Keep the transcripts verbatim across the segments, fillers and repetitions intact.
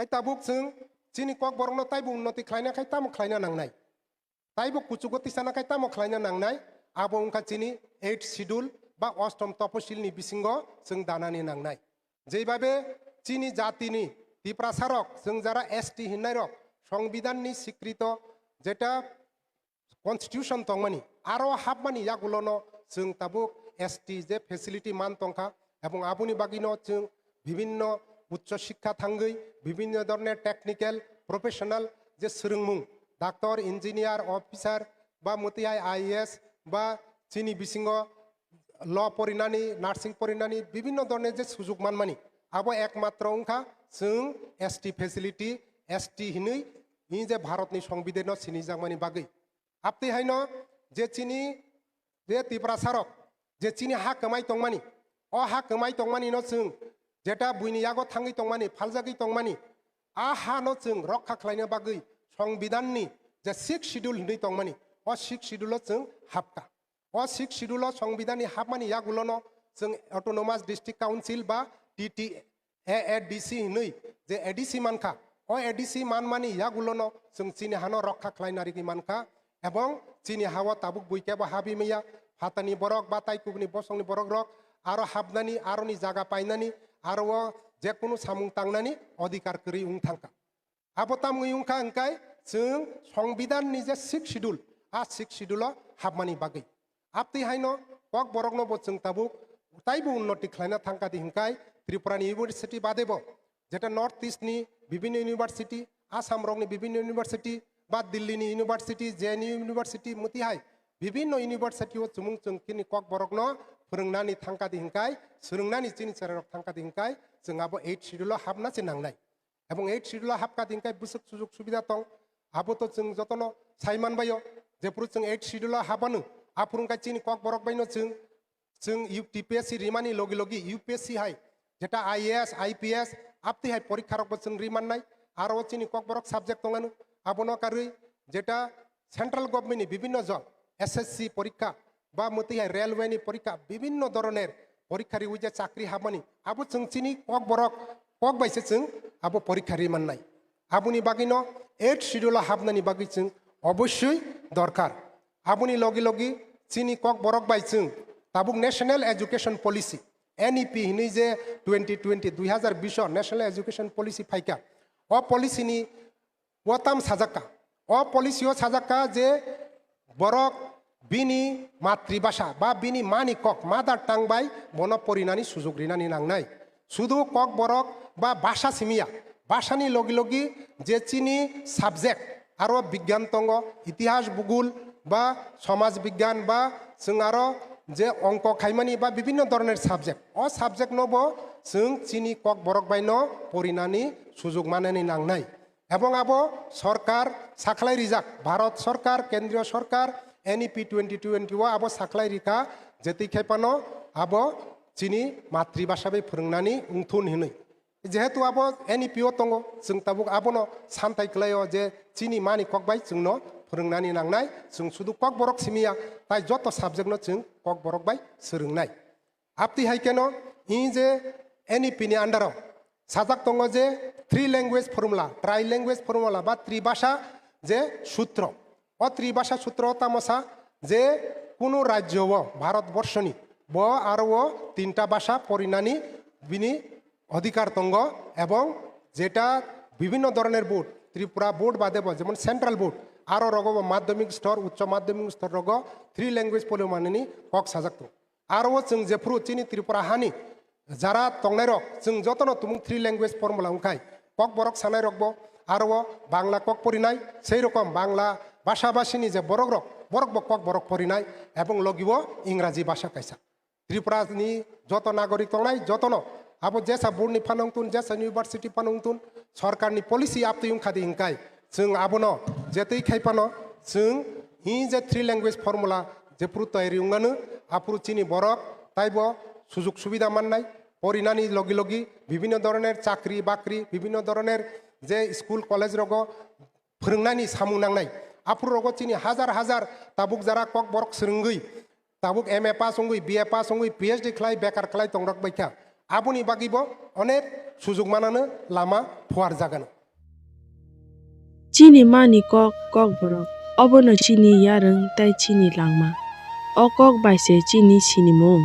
Tabuk chwng chini Kokborokno taibo unnoti khlaina khai tamo khlaina nangnai? Taibo kuchugo tisana khai tamo khlaina nangnai? Abo wngkha chini eighth schedule ba ostom toposilni bisingo chwng danani nangnai. Jeibabe chini jatini Tiprasarok, chwng jara S T hinnairok, Songbidanni sikrito jeta constitution tongmani, aro hapmani yagulono chwng tabuk S T je facility man tongkha, ebong aboni bagwino chwng bibinno uccho sikha thangwi, bibinno dhoroner technical, professional je swrwngmung, doctor, engineer, officer, ba mwtwi hai I A S, ba chini bisingo law porinani, nursing porinani, bibinno dhoroner je sujug manmani, abo ekmatro wngkha chwng S T facility, S T hinwi, ni je Bharatni Songbidanno sinijakmani bagwi. Aptwi haino je chini, je Tiprasarok, je chini ha kwmai tongmani, o ha kwmai tongmanino chwng jeta buini yago thangwi tongmani, phaljagwi tongmani, a hano chwng rokha khlaina bagwi Songbidanni je sixth schedule hinwi tongmani, o sixth schedule-o chwng hapkha. O sixth schedule-o Songbidanni hapmani yagulono chwng Autonomous District Council ba T T A A D C hinwi je A D C mankha, o A D C manmani yagulono chwng chini hano rokha khlai narigwi mankha, ebong chini hao tabuk buikebo habi maya, phatani borok ba tai kubuni bosongni borokrok aro hapnani, aroni jaga painani, aro o jekunu samung tangnani odhikar kwrwi wng thangkha. Abo tamwi wngkha hwnkhe chwng Songbidanni je sixth schedule, a sixth schedule-o hapmani bagwi. Aptwi haino Kokborokno bo chwng tabuk taibo unnoti khlaina thangkha di hwnkhe Tripurani university bade bo, jeta North East ni bibinno university, Assam rokni bibinno university, ba Delhi ni university, J N U university, mwtwi hai bibinno university-o chumung chwng chini Kokborokno phwrwngnani thangkha di hwnkhe, swrwngnani chini cherairok thangkha di hwnkhe, chwng abo eighth schedule-o hapna se nangnai. Ebong eighth schedule-o hapkha di hwnkhe bwswk sujug subida tong, abo to chwng jotono sai manbaio, jephuru chwng eighth schedule-o hapmano, aphuru hwnkhe chini Kokborok baino chwng, chwng U T P S C rimani logi logi U P S C hai, jeta I A S, I P S, aptwi hai porikha rokbo chwng ri mannai, aro chini Kokborok subject tongano, abono karwi jeta central government ni bibinno jol, S S C porikha, ba mwtwi hai railway ni porikha, bibinno dhoroner porikha riwi je chakri hapmani, abo chwng chini Kokborok kok bai se chwng abo porikha ri mannai. Aboni bagwino eighth schedule-o hapnani bagwi chwng obossoi dorkar. Aboni logi logi chini Kokborok bai chwng tabuk National Education Policy, N E P hinwi je twenty twenty, dui hazar bish o National Education Policy phaikha. O policy ni o tam sajakka. O policy-o sajakka je borok bini matribhasha ba bini mani kok, mother tongue bai bono porinani sujug rinani nangnai. Sudu Kokborok ba bhasha simiya, bhashani logi logi je chini subject aro bigyan tongo, itihas, bhugol ba somaj bigyan ba chwng aro je ongko khaimani ba bibinno dhoroner subject. O subject no bo chwng chini Kokborok bai no porinani sujug manani nangnai. Ebong abo sorkar sakhlai rijak, Bharat sorkar, kendriyo sorkar, N E P twenty twenty o abo sakhlai rikha, jetwi khai phano abo chini matribhasha bai phwrwngnani wngthun hinwi. Jehetu abo N E P o tongo, chwng tabuk abono santai kwlaio je chini mani kok bai chwngno phwrwngnani nangnai, chwng sudu Kokborok simiya, tai joto subject no chwng Kokborok bai swrwngnai. Aptwi hai kheno, i je N E P ni under o sajak tongo je three language formula, tri language formula ba tribhasha je sutro. O tribhasha sutro tamo sa je kunu rajyo o Bharat borshoni bo aro o tinta bhasha porinani bini odhikar tongo, ebong jeta bibinno dhoroner board, Tripura board bade bo, jemon central board, aro rogo bo madhyamik stor, uccho madhyamik stor rogo three language porinani kok sajak tongo. Aro o chwng jephru chini Tripura hani jara tongnairok, chwng jotono tumung three language formula wngkhai, Kokborok sanairokbo aro o Bangla kok porinai, sei rokom Bangla bhasha bhashini je borokrok, borokbo Kokborok porinai, ebong logi o Ingraji bhasha kaisa. Tripura ni joto nagorik tongnai, jotono abo jesa board ni phano wngtun, jesa university phano wngtun, sorkar ni policy aptwi wngkha di hwnkhe, chwng abono jetwi khai phano chwng hi je three language formula jephru toyari wngmano, aphuru chini borok taibo sujug subida mannai, porinani logi logi bibinno dhoroner chakri bakri, bibinno dhoroner je school college rogo phwrwngnani samung nangnai. Aphuru rogo chini hajar hajar tabuk jara Kokborok swrwngwi, tabuk M A pass wngwi, B A pass wngwi, P H D khlai, bekar khlai tongrok baikha. Aboni bagwibo onek sujuk manano lama phuarjagano. Chini mani kok, Kokborok, obono chini yarwng tei chini langma. O kok bai se chini sinimung.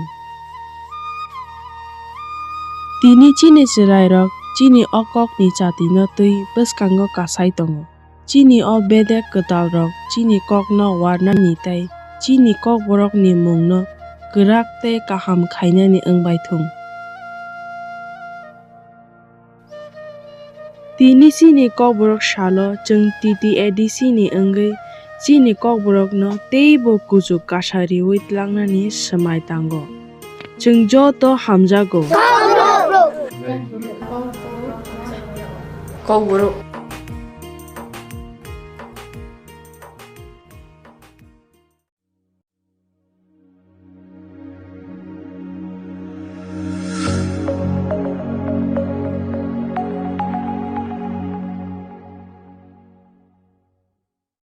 Tini chini chwrairok chini o kokni chatino twi bwskango kasai tongo. Chini o bedek kwtalrok chini kokno warnani tei chini Kokborokni mungno kwrak tei kaham khainani wng bai thung. Tini chini Kokborok salo chwng T T A D C ni wngwi chini Kokborokno teibo kuchuk kasa riwi tlangnani swmai tango. Chwng joto hamjago. Kokborok